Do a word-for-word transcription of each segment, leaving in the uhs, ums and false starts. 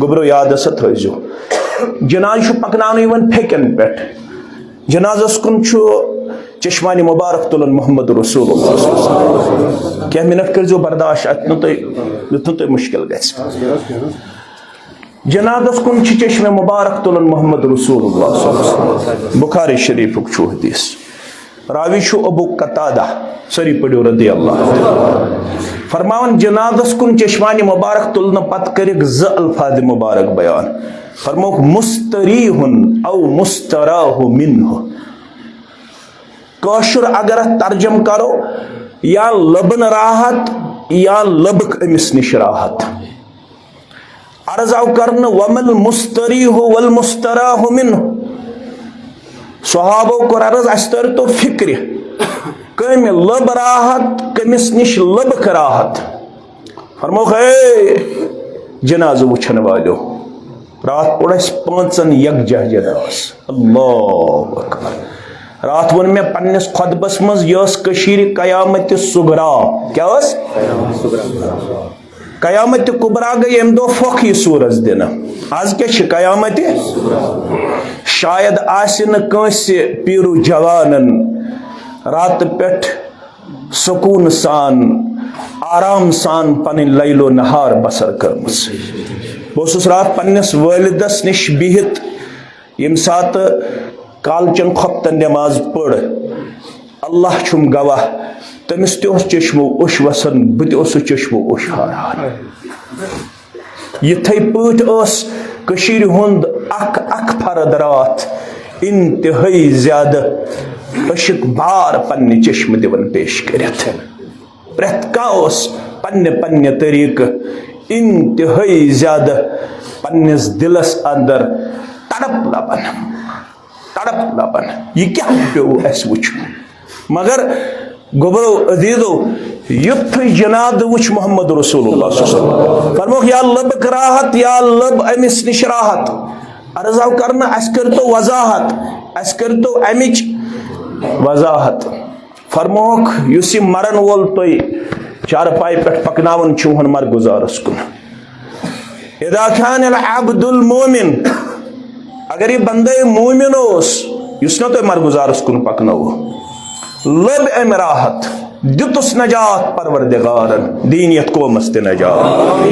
گوٚبرو، یاد ہسا تھٲیزیو، جنازٕ چھُ پکناونہٕ یِوان پھیٚکٮ۪ن پٮ۪ٹھ۔ جنازس کُن چھُ چشمانِ مبارک تُلان محمد رسول اللہ صلی اللہ علیہ وسلم۔ کینٛہہ منٹ کٔرزیو برداشت، اتہِ نہٕ تۄہہِ، یُتھ نہٕ تۄہہِ مُشکل گژھِ۔ جنازس کُن چھُ چشمِ مبارک تُلان محمد رسول اللہ صلی اللہ علیہ وسلم۔ بخاری شریفُک چھُ حدیث۔ راوی چھُ ابو قتادہ، سٲری پٔرِو رضی اللہ عنہ۔ فرماوان، جنازس کُن چشمانِ مبارک تُلنہٕ پتہٕ کٔرِکھ زٕ الفاظِ مبارک بیان۔ فرمووُکھ، مستریح او مستراح منہ۔ کٲشُر اگر اتھ ترجمہٕ کرو، یا لبن راحت یا لبک أمِس نِش راحت۔ عرض آو کرنہٕ، ومل مستریح والمستراح منہ۔ صحابو کوٚر عرض، اسہِ تٔر تو فکرِ، کٔمۍ لٔب راحت، کٔمِس نِش لٔبکھ راحت؟ فرمووُکھ، اے جنازٕ وٕچھن والیو، راتھ پوٚر اسہِ پانٛژن یکجاہ جنازٕ۔ اللہ اکبر۔ راتھ ووٚن مےٚ پننِس خطبس منٛز، یہِ ٲس کٔشیٖرِ قیامتِ صغرا۔ کیٛاہ ٲس؟ قیامتِ کبریٰ گٔے ییٚمہِ دۄہ پھۄکھ یہِ سورس دِنہٕ۔ از کیٛاہ چھِ قیامتِ؟ شاید آسہِ نہٕ کٲنٛسہِ پیٖرو جوانن راتہٕ پٮ۪ٹھ سکوٗن سان، آرام سان پنٕنۍ لیل و نہار بسر کٔرمٕژ۔ بہٕ اوسُس راتھ پننِس والدس نِش بِہِتھ، ییٚمہِ ساتہٕ کالچن خۄفتن نٮ۪ماز پٔر، اللہ چھُم گواہ، تٔمِس تہِ اوس چشمو اوٚش وسان، بہٕ تہِ اوسُس چشمو اوٚش ہاران۔ یِتھے پٲٹھۍ ٲس کٔشیٖرِ ہُنٛد اکھ اکھ فرد راتھ انتہٲئی زیادٕ عشق بار پننہِ چشمہٕ دِوان پیش کٔرِتھ۔ پرٛٮ۪تھ کانٛہہ اوس پننہِ پننہِ طریٖقہٕ انتہٲئی زیادٕ پننِس دِلس اندر تڑپ لبان۔ تڑپ لبان، یہِ کیٛاہ پیوٚو اَسہِ وٕچھُن؟ مگر گوٚبرو عزیزو، یُتھُے جنازٕ وٕچھ محمد رسول اللہ صلی اللہ علیہ وسلم، فرمووُکھ، یا لٔبٕک راحت، یا لٔب أمِس نِش راحت۔ عرض آو کرنہٕ، اَسہِ کٔرۍتو وضاحت، اَسہِ کٔرۍتو اَمِچ وضاحت۔ فرمووُکھ، یُس یہِ مرن وول تُہۍ چارپایہِ پٮ۪ٹھ پکناوان چھِو ہن مرگزارس کُن، اذا کان العبد المؤمن، اگر یہِ بندے مومن اوس، یُس نہ تۄہہِ مرگزارس کُن پکنٲوو، لٔب أمۍ راحت، دِتُس نجات پروردگارن، دین یتھ قومس تہِ نجات،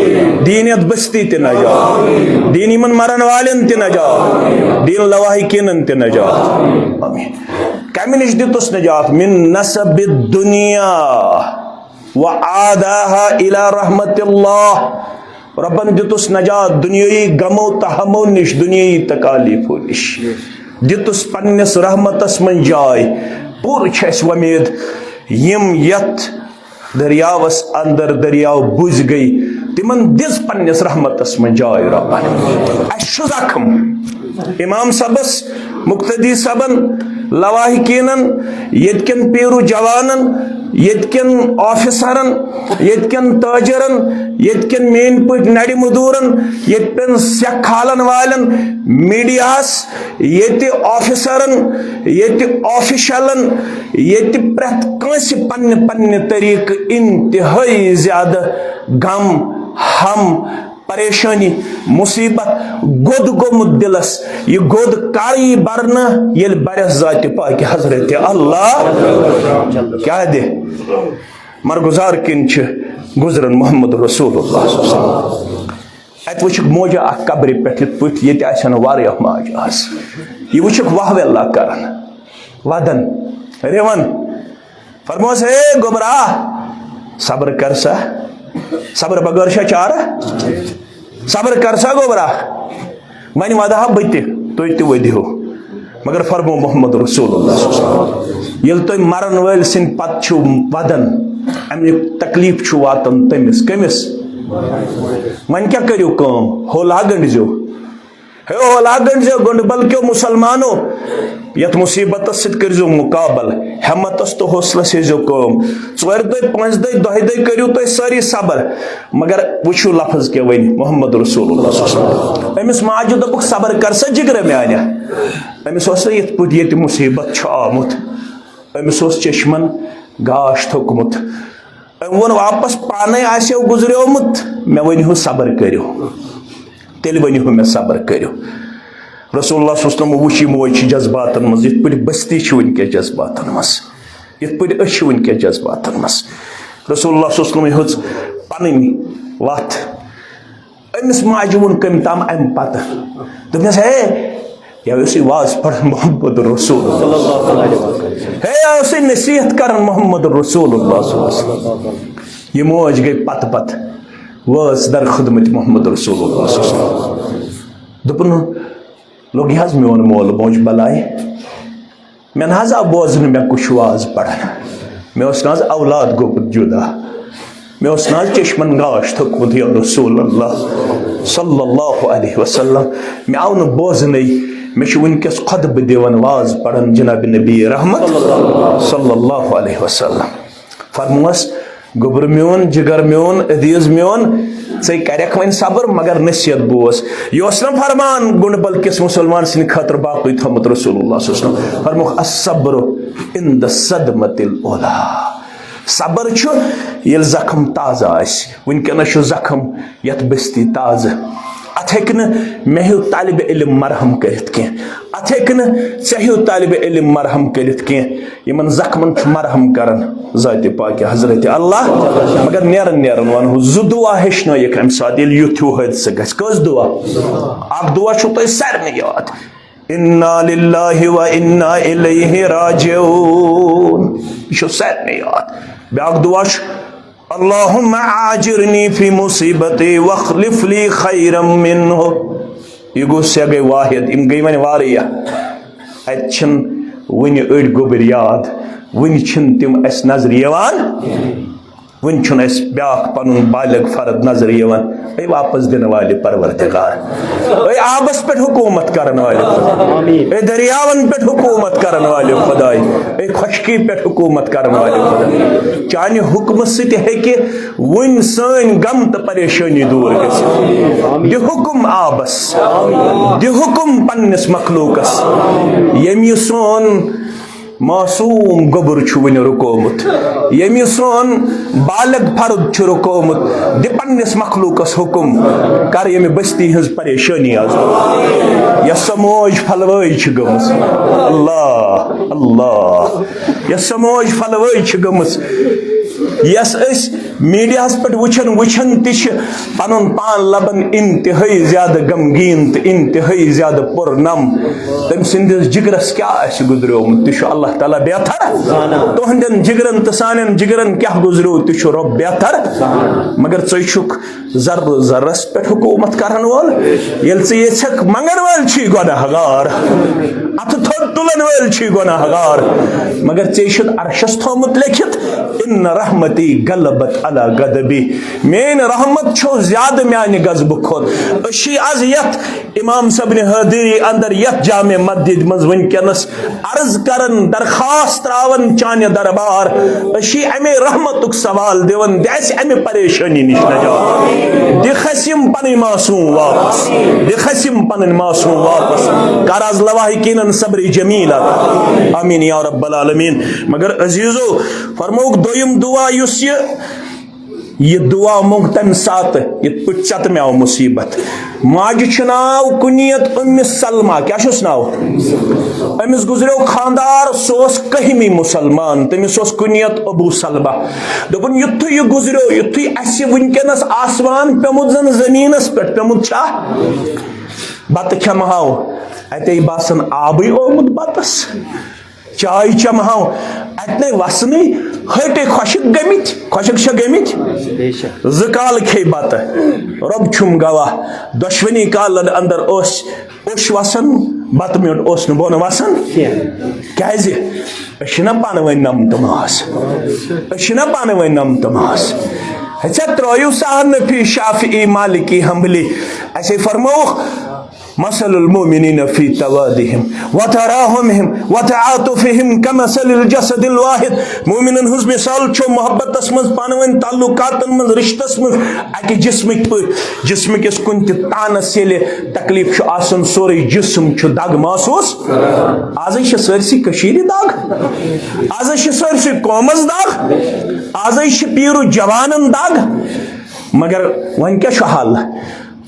دین یتھ بستی تہِ نجات، دین یِمن مرن والٮ۪ن تہِ نجات، دین لواحقینن تہِ نجات۔ آمین۔ کمہِ نِش دِتُس نجات؟ من نصب الدنیا وعاداها الى رحمت اللہ۔ رۄبن دِتُس نجات دُنیٲیی غمو تہٕ ہمو نِش، دُنیٲیی تکالیفو نِش۔ دِتُس پننِس رحمتس منٛز جاے۔ پوٗرٕ چھِ اَسہِ وۄمید، یِم یتھ دٔریاوس اندر دٔریاو بُزۍ گٔے، تِمن دِژ پننِس رحمتس منٛز جاے رۄبن۔ اَسہِ چھُ زخم۔ امام صٲبس، مقتدی صٲبن، لواحقینن، ییٚتہِ کٮ۪ن پیٖرو جوانن، ییٚتہِ کٮ۪ن آفیسرن، ییٚتہِ کٮ۪ن تاجرن، ییٚتہِ کٮ۪ن میٲنۍ پٲٹھۍ نرِ مزدورن، ییٚتہِ پٮ۪ن سیٚکھ کھالن والٮ۪ن، میڈیاہس، ییٚتہِ آفیسرن، ییٚتہِ آفیشلن، ییٚتہِ پرٛٮ۪تھ کٲنٛسہِ پننہِ پننہِ طریٖقہٕ انتہٲئی زیادٕ غم، ہم، پریشٲنی، مصیبت، گوٚد گوٚمُت دِلس۔ یہِ گوٚد کر یی برنہٕ؟ ییٚلہِ برس ذاتِ پاکِ حضرت اللہ کیٛاہ دِ؟ مرگزار کِنۍ چھِ گُزران محمد رسول اللہ صلی اللہ علیہ وسلم۔ اتہِ وٕچھکھ موجہ اکھ قبرِ پٮ۪ٹھ، یِتھ پٲٹھۍ ییٚتہِ آسہِ ہن واریاہ ماجہِ آسہٕ۔ یہِ وٕچھکھ واہ ویلا کران، ودان، رِوان۔ فرموس، ہے گوٚبرا، صبر کر سا، صبر بغٲر چھا چارہ؟ صبر کر سا گوٚبرا، وۄنۍ ودٕ ہا بہٕ تہِ، تُہۍ تہِ ؤدِو۔ مگر فرمو محمد رسول اللہ صلی اللہ علیہ وسلم، ییٚلہِ تُہۍ مرن وٲلۍ سٕنٛدِ پتہٕ چھِو ودان، امیُک تکلیف چھُ واتان تٔمِس۔ کٔمِس؟ وۄنۍ کیٛاہ کٔرِو کٲم؟ ہو لاگنڈ زیو۔ ہے اولا گٔنڈزیو گنڈبل کیو مسلمانو، یتھ مصیبتس سۭتۍ کٔرزیو مقابل، ہمتس تہٕ حوصلس ہیزیو کٲم۔ ژورِ دۄہہِ، پانٛژِ دۄہہِ، دۄہہِ دۄہہِ کٔرِو تُہۍ سٲری صبر، مگر وٕچھِو لفظ کیٛاہ ؤنۍ محمد رسول اللہ صلی اللہ علیہ وسلم۔ أمِس ماجہِ دوٚپُکھ، صبر کر سا جگرٕ میانہِ۔ أمِس اوس نہٕ یِتھ پٲٹھۍ ییٚتہِ مصیبت چھُ آمُت، أمِس اوس چشمن گاش تھوٚکمُت۔ أمۍ ووٚن واپس، پانے آسیو گُزریومُت، مےٚ ؤنِو صبر کٔرِو۔ تیٚلہِ ؤنِو مےٚ صبر کٔرِو۔ رسول اللہ صلی اللہ علیہ وسلم وُچھ یہِ موج چھِ جذباتن منٛز، یِتھ پٲٹھۍ بستی چھِ وٕنکیٚس جذباتن منٛز، یِتھ پٲٹھۍ أسۍ چھِ وٕنکیٚس جذباتن منٛز۔ رسول اللہ صلی اللہ علیہ وسلم ہیوٚژ پنٕنۍ وتھ۔ أمِس ماجہِ ووٚن کٔمۍ تام امہِ پتہٕ، دوٚپنس، ہے، یہِ اوسُے واز پران محمد رسول اللہ۔ ہے، یہِ اوسُے نصیحت کران محمد رسول اللہ صلی اللہ علیہ وسلم۔ یہِ موج گٔے پتہٕ پتہٕ وٲژ در خدمت محمد رسول اللہ صلی اللہ علیہ وسلم۔ دوٚپُن، لوٚگ یہِ حظ میون مول موج بلاے۔ مےٚ نہ حظ آو بوزنہٕ مےٚ کُس چھُ واز پران۔ مےٚ اوس نہ حظ اولاد گوٚمُت جُدا۔ مےٚ اوس نہ حظ چشمن گاش تھوٚکمُت یا رسول اللہ صلی اللہ علیہ وسلم۔ مےٚ آو نہٕ بوزنٕے۔ مےٚ چھُ وٕنکیٚس خطبہٕ دِوان واز پران جناب نبی رحمت صلی اللہ علیہ وسلم۔ فرموس، گوٚبرٕ میون، جگر میون، عزیز میون، ژے کرکھ وۄنۍ صبر، مگر نصیحت بوز۔ یہِ اوس نہٕ فرمان گُنڈٕ بلکِس مُسلمان سٕنٛدِ خٲطرٕ باقٕے تھوٚمُت رسول اللہ صلی اللہ علیہ وسلم۔ فرموکھ، الصبر عند الصدمة الأولى۔ صبر چھُ ییٚلہِ زخم تازٕ آسہِ۔ وٕنکیٚنس چھُ زخم یتھ بستی تازٕ۔ اتھ ہیٚکہِ نہٕ مےٚ ہیوٗ طالب علم مرہم کٔرِتھ کینٛہہ۔ اتھ ہیٚکہِ نہٕ ژےٚ ہیوٗ طالب علم مرہم کٔرِتھ کینٛہہ۔ یِمن زخمن چھُ مرہم کران ذاتِ پاکِ حضرت اللہ۔ مگر نیران نیران ونہو زٕ دعا ہیٚچھنٲیِکھ امہِ ساتہٕ، ییٚلہِ یُتھ ہیوٗ حٲدثہٕ گژھِ۔ کٔژ دعا؟ اکھ دعا چھُو تۄہہِ سارنٕے یاد، انا للہ و انا الیہ راجعون۔ یہِ چھُ سارنٕے یاد۔ بیٛاکھ دعا چھُ، اللہم آجرنی فی مصیبتی واخلف لی خیرا منہ۔ یہِ گوٚو، سۄ گٔے واحد، یِم گٔے وۄنۍ واریاہ۔ اَتہِ چھِنہٕ وٕنہِ أڑۍ گوٚبٕرۍ یاد، وٕنہِ چھِنہٕ تِم اَسہِ نظرِ یِوان، وٕنہِ چھُنہٕ اَسہِ بیٛاکھ پَنُن بالغ فرد نظرِ یِوان۔ اے واپس دِنہٕ والہِ پروردگار، اے آبس پٮ۪ٹھ حکوٗمت کرن والہِ خۄداے، اے دٔریاون پٮ۪ٹھ حکوٗمت کرن والہِ خۄداے، اے خۄشکی پٮ۪ٹھ حکوٗمت کرن والہِ خۄداے، چانہِ حُکمہٕ سۭتۍ ہیٚکہِ وٕنۍ سٲنۍ غم تہٕ پریشٲنی دوٗر گٔژھِتھ۔ دِ حُکم آبس، دِ حُکم پننِس مخلوٗقس، ییٚمہِ یہِ سون معصوٗم گوٚبُر چھُ وٕنہِ رُکومُت، ییٚمہِ یہِ سون بالغ فرد چھُ رُکومُت، دِ پننِس مخلوٗقس حُکم، کر ییٚمہِ بستی ہٕنٛز پریشٲنی آز دوٗر۔ یۄس سۄ موج پھلوٲے چھِ گٔمٕژ، اللہ، اللہ، یۄس سۄ موج پھلوٲے چھِ گٔمٕژ، یۄس أسۍ میٖڈیاہَس پٮ۪ٹھ وٕچھان وٕچھان تہِ چھِ پَنُن پان لَبان اِنتِہٲیی زیادٕ غمگیٖن تہٕ اِنتِہٲیی زیادٕ پُرنم۔ تٔمۍ سٕنٛدِس جِگرَس کیٛاہ آسہِ گُزریومُت، تہِ چھُ اللہ تعالیٰ بہتر۔ تُہنٛدٮ۪ن جِگرَن تہٕ سانٮ۪ن جِگرَن کیٛاہ گُزریو، تہِ چھُ رۄب بہتر۔ مگر ژٕے چھُکھ ذرٕ ذرس پٮ۪ٹھ حکوٗمت کرن وول۔ ییٚلہِ ژٕ یژھکھ، منگن وٲلۍ چھی گۄناہ گار، اتھٕ تھوٚد تُلن وٲلۍ چھی گۄناہ گار، مگر ژےٚ چھُتھ عرشس تھوٚومُت لیکھِتھ، ان رحمتی غلبت علی غضبی، میٲنۍ رحمت چھو زیادٕ میانہِ غضبہٕ کھۄتہٕ۔ أسۍ چھِ از یتھ امام صٲبنہِ حٲضری اندر یتھ جامع مسجد منٛز وٕنکیٚنس عرض کران، درخواست تراوان چانہِ دربار، أسۍ چھِ امے رحمتُک سوال دِوان، دِ اسہِ امہِ پریشٲنی نِش نجات، دِ کھسہِ یِم پنٕنۍ معصوم واپس، دِ کھسہِ یِم پنٕنۍ معصوم واپس، کر از لواحقینن صبر جمیل عطا۔ آمین یا رب العالمین۔ مگر عزیزو، فرمووُکھ دوٚیِم دعا یُس یہِ یہِ دعا موٚنگ تَمہِ ساتہٕ، یِتھ پٲٹھۍ ژےٚ تہٕ مےٚ آو مُصیٖبت۔ ماجہِ چھُ ناو کُنیت اُمہِ سلمہ۔ کیٛاہ چھُس ناو؟ أمِس گُزریو خانٛدار، سُہ اوس کٔہمہِ مُسلمان، تٔمِس اوس کُنیت ابو سلمہ۔ دوٚپُن، یُتھُے یہِ گُزریو، یُتھُے اَسہِ وٕنکیٚنَس آسمان پیوٚمُت زَن زٔمیٖنَس پٮ۪ٹھ پیوٚمُت چھا؟ بَتہٕ کھٮ۪مہٕ ہاو، اَتے باسان آبٕے آمُت بَتَس۔ چاے چمہو، اتنے وسنٕے، ہٹے خۄشک گٔمٕتۍ، خۄشک چھا گٔمٕتۍ؟ بے شک۔ زٕ کال کھے بتہٕ، رۄب چھُم گواہ، دۄشوٕنی کالن اندر اوس اوٚش وسان، بتہٕ میوٚنٛڈ اوس نہٕ بۄن وسان۔ کینٛہہ۔ کیازِ؟ أسۍ چھِنہ پانہٕ ؤنۍ نم تہٕ ماس، أسۍ چھِنہ پانہٕ ؤنۍ نم تہٕ ماس۔ ہے، ژےٚ ترٲیِو سہل نفی شافعی مالکی حنبلی، اسے فرمووُکھ، مثل المؤمنین فی توادہم وتراحمہم وتعاطفہم کمثل الجسد الواحد۔ مومنن ہٕنٛز مثال چھو محبتس منٛز، پانہٕ ؤنۍ تعلقاتن منٛز، رشتس منٛز اکہِ جسمٕکۍ پٲٹھۍ۔ جسمہٕ کِس کُنہِ تہِ تانس ییٚلہِ تکلیف چھُ آسان، سورُے جسم چھُ دگ محسوس۔ آزے چھِ سٲرسٕے کٔشیٖرِ دگ، آزے چھِ سٲرسٕے قومس دگ، آزے چھِ پیٖرو جوانن دگ۔ مگر وۄنۍ کیٛاہ چھُ حل؟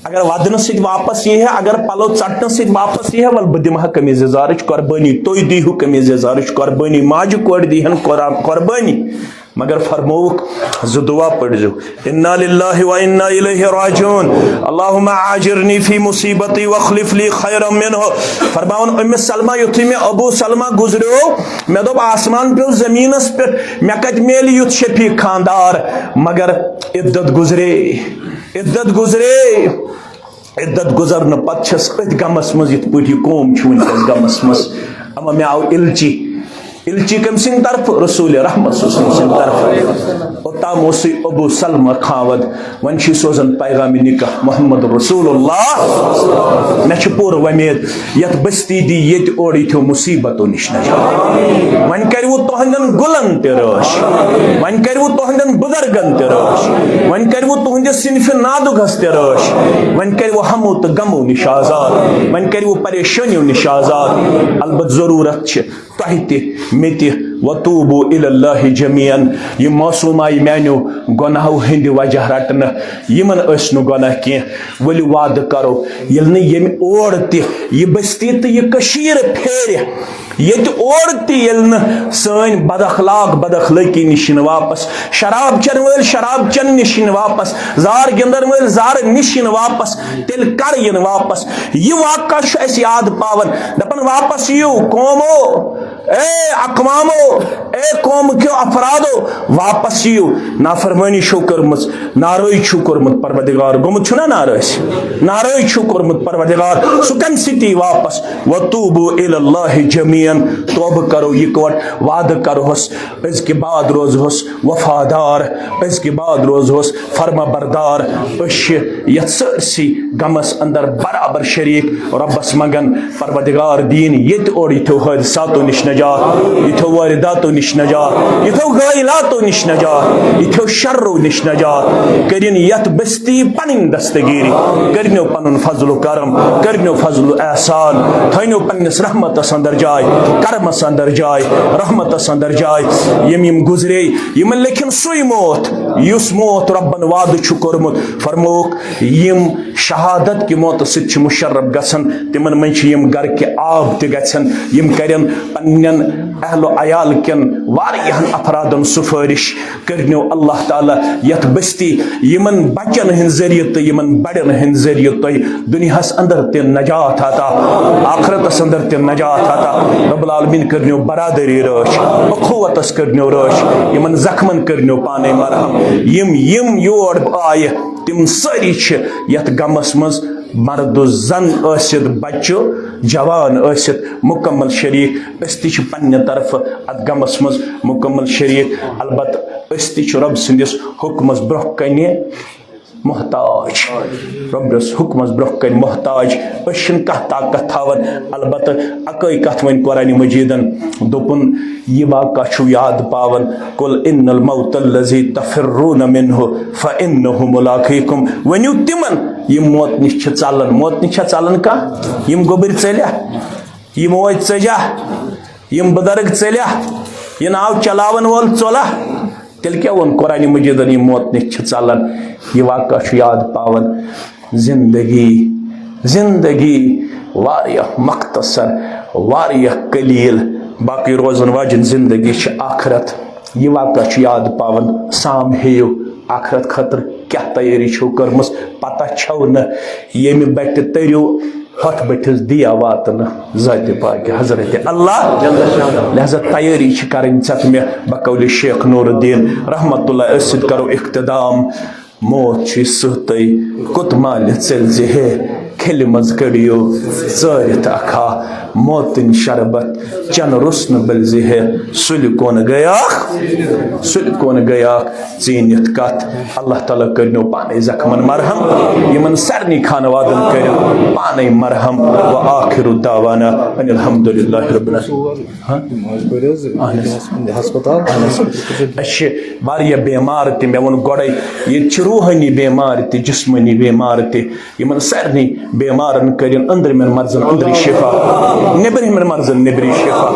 اگر ودنہٕ سۭتۍ واپس یی ہے، اگر پلو ژٹنہٕ سۭتۍ واپس یی ہے، ول بہٕ دِمہٕ ہا قمیٖض یزارٕچ قۄربٲنی، تُہۍ دی ہیو قمیٖض یزارٕچ قۄربٲنی، ماجہِ کورِ دی ہن قۄرا-، قۄربٲنی۔ مگر فرمووُکھ، زٕ دعا پٔرۍزیو، انا للہ و انا الیہ راجعون، اللہم آجرنی فی مصیبتی واخلف لی خیرا منہ۔ فرماوُن، اُمِ سلمہ، یُتھُے مےٚ ابو سلمہ گُزریو، مےٚ دوٚپ، آسمان پیوٚو زٔمیٖنَس پٮ۪ٹھ، مےٚ کَتہِ میلہِ یُتھ شفیع خاندار؟ مگر عدت گُزرے، عدت گُزرے۔ عدت گُزرنہٕ پتہٕ چھَس أتھۍ غمس منٛز، یِتھ پٲٹھۍ یہِ قوم چھُ وٕنکیٚس غمس منٛز۔ اما مےٚ آو الچی، الچی کٔمۍ سٕنٛدِ طرفہٕ؟ رسول رحمت صلی اللہ علیہ وسلم سٕنٛدِ طرفہٕ۔ اوٚتام اوسُے ابو سلمہ خاوند، وۄنۍ چھُے سوزان پیغام نکاح محمد رسول اللہ۔ مےٚ چھِ پوٗرٕ وۄمید، یَتھ بستی دی ییٚتہِ اورٕ یِتھیو مصیبتو نِش نجات۔ وۄنۍ کَرِوٕ تُہنٛدٮ۪ن گُلن تہِ رٲچھ، وۄنۍ کَرِوٕ تُہنٛدٮ۪ن بُزرگن تہِ رٲچھ، وۄنۍ کَرِوٕ تُہنٛدِس صنفِ نادُغس تہِ رٲچھ، وۄنۍ کَرِوٕ ہمو تہٕ غمو نِش آزاد، وۄنۍ کَرِوٕ پریشٲنیو نِش آزاد۔ البتہٕ ضروٗرت چھِ تۄہہِ تہِ، مےٚ تہِ، وتوبوا الی اللہ جمیعا۔ یِم معصوم آیہِ میانیو گۄناہو ہٕنٛدِ وجہ رٹنہٕ، یِمن ٲسۍ نہٕ گۄناہ کینٛہہ۔ ؤلِو وعدٕ کرو، ییٚلہِ نہٕ ییٚمہِ اور تہِ یہِ بستی تہٕ یہِ کٔشیٖر پھیرِ، ییٚتہِ اور تہِ ییٚلہِ نہٕ سٲنۍ بد اخلاق بد اخلٲقی نِش یِنہٕ واپس، شراب چٮ۪ن وٲلۍ شراب چٮ۪ن نِش یِنہٕ واپس، زار گِنٛدن وٲلۍ زارٕ نِش یِنہٕ واپس، تیٚلہِ کر یِنہٕ واپس؟ یہِ واقعہ چھُ اَسہِ یاد پاوان، دپان، واپس یِیِو قومو، اے اقوامو، اے قوم کیو افرادو، واپس یِیِو۔ نافرمٲنی چھو کٔرمٕژ، نارٲضی چھو کوٚرمُت پروردگار، گوٚمُت چھُنا ناراض؟ نارٲضی چھو کوٚرمُت پروردگار، سُہ کمہِ سۭتۍ یی واپس؟ وتوبوا الی اللہ جمیعا، توبہٕ کرو یِکوٹ، وعدٕ کرہوس، أزکہِ بعد روزہوس وفادار، أزکہِ بعد روزہوس فرما بردار۔ أسۍ چھِ یتھ سٲرسٕے غمس اندر برابر شریک، رۄبس منگان، پروردگار دِیِن ییٚتہِ اورٕ یِتھیو حٲدثاتو نِش نجات، یِتھیو وٲرِداتو نِش نجات، یِتھیو غٲیلاتو نِش نجات، یِتھیو شرو نِش نجات۔ کٔرِن یتھ بستی پنٕنۍ دستگیری، کٔرنیو پنُن فضل و کرم، کٔرنیو فضل و احسان، تھٲینیو پننِس رحمتس اندر جاے، کرمس اندر جاے، رحمتس اندر جاے۔ یِم یِم گُزرے، یِمن لیکھِن سُے موت، یُس موت رۄبن وعدٕ چھُ کوٚرمُت۔ فرمووُکھ، یِم شہادت کہِ موتہٕ سۭتۍ چھِ مُشرف گژھان، تِمن منٛز چھِ یِم گرٕ کہِ آب تہِ گژھن، یِم کرن پننٮ۪ن اہل و عیال کٮ۪ن واریاہن افرادن سفٲرش۔ کٔرنیو اللہ تعالیٰ یتھ بستی یِمن بچن ہٕنٛدۍ ذٔریعہٕ تہٕ یِمن بڑٮ۪ن ہٕنٛدۍ ذٔریعہٕ تۄہہِ دُنیاہس اندر تہِ نجات عطا، آخرتس اندر تہِ نجات عطا۔ رب العالمین کٔرنیو برادری رٲچھ، اخوتس کٔرنیو رٲچھ، یِمن زخمن کٔرنیو پانے مرہم۔ یِم یِم یور آیہِ، تِم سٲری چھِ یتھ غمس منٛز، مرد و زن ٲسِتھ، بچہٕ جوان ٲسِتھ، مکمل شریک۔ أسۍ تہِ چھِ پننہِ طرفہٕ اتھ غمس منٛز مکمل شریک۔ البتہ أسۍ تہِ چھِ رۄب سٕنٛدِس حُکمس برٛونٛہہ کنہِ محتاج، رۄبس حُکمس برٛونٛہہ کنہِ محتاج۔ أسۍ چھِنہٕ کانٛہہ طاقت تھاوان۔ البتہ اکٲے کتھ وۄنۍ قرآن مجیدن دوٚپُن، یہِ واقعہ چھُو یاد پاوان، "قل ان الموت الذی تفرون منہ فانہ ملاقیکم"۔ ؤنِو تِمن، یِم موت نِش چھِ ژلان۔ موت نِش چھا ژلان کانٛہہ؟ یِم گوٚبٕرۍ ژٔلیا؟ یِم موج ژٔجا؟ یِم بُزرگ ژٔلیا؟ یہِ ناو چلاون وول ژوٚلا؟ تیٚلہِ کیٛاہ ووٚن قرآن مجیدن، یِم موت نِش چھِ ژلان؟ یہِ واقعہ چھُ یاد پاوان۔ زندگی، زندگی واریاہ مختصر، واریاہ قلیل، باقٕے روزن واجٮ۪ن زندگی چھِ آخرت۔ یہِ واقعہ چھُ یاد پاوان۔ سام ہیٚیِو، آخرت خٲطرٕ کیٛاہ تیٲری چھَو کٔرمٕژ؟ پتہ چھَو نہٕ، ییٚمہِ بٹہِ تٔرِو، ہۄتھ بٔٹھِس دِیا واتنہٕ ذاتِ پاکہِ حضرت اللہ۔ لہذا تیٲری چھِ کرٕنۍ ژےٚ تہٕ مےٚ۔ بقول شیخ نور الدین رحمت اللہ، أسۍ سۭتۍ کرو اختتام۔ موت چھُے سٕہتَے، کوٚت مالہِ ژٔلۍ زِ ہے، کھِلہِ منٛز کٔڑِو ژٲرِتھ اکھا۔ موتٕنۍ شربت چن رُس نہٕ بٔلۍ زِ ہے، سُلہِ کون گٔیاکھ، سُلہِ کون گٔیاکھ۔ ژیٖنِتھ کتھ، اللہ تعالیٰ کٔرنو پانے زخمن مرہم، یِمن سارنٕے خانوادن کٔرِو پانے مرہم۔ و آخر دعوانا ان الحمد للہ رب العالمین۔ ہاں؟ اہن حظ۔ ہسپتال۔ اہن حظ۔ اسہِ چھِ واریاہ بیمار تہِ، مےٚ ووٚن گۄڈے، ییٚتہِ چھِ روحٲنی بیمار تہِ، جسمٲنی بیمار تہِ۔ یِمن سارنٕے بیمارن کٔرِن أنٛدرِمٮ۪ن مرضن أنٛدری شفا۔ نیٚبرِمٮ۪ن مرضن نیٚبری شفا،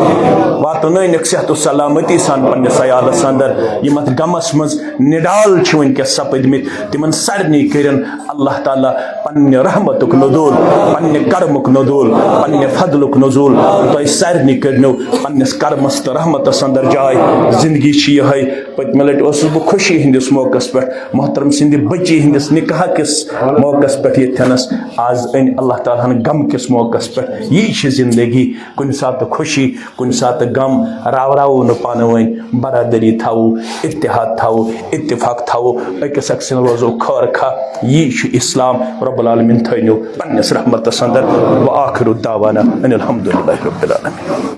واتنٲینکھ صحت و سلامتی سان پننِس عیالس اندر۔ یِم اتھ غمس منٛز نڈال چھِ وٕنکیٚس سپدمٕتۍ، تِمن سارنٕے کٔرِن اللہ تعالیٰ پننہِ رحمتُک نزول، پننہِ کرمُک نزول، پننہِ فضلُک نزول۔ تۄہہِ سارنٕے کٔرنو پننِس کرمس تہٕ رحمتس اندر جاے۔ زندگی چھِ یِہے۔ پٔتمہِ لٹہِ اوسُس بہٕ خوشی ہٕنٛدِس موقعس پٮ۪ٹھ محترم سٕنٛدِ بچی ہٕنٛدِس نکاح کِس موقعس پٮ۪ٹھ ییٚتھٮ۪نس۔ آز أنۍ اللہ تعالیٰ ہن غم کِس موقعس پٮ۪ٹھ۔ یی چھِ زندگی، کُنہِ ساتہٕ خوشی، کُنہِ ساتہٕ غم۔ راو راوو نہٕ پانہٕ ؤنۍ، برادری تھاوو، اتحاد تھاوو، اتفاق تھاوو، أکِس أکۍ سٕنٛدۍ روزو خٲر خواہ۔ یی چھُ اسلام۔ رب العالمین تھٲینو پننِس رحمتس اندر۔ وآخر دعوانا ان الحمد للہ رب العالمین۔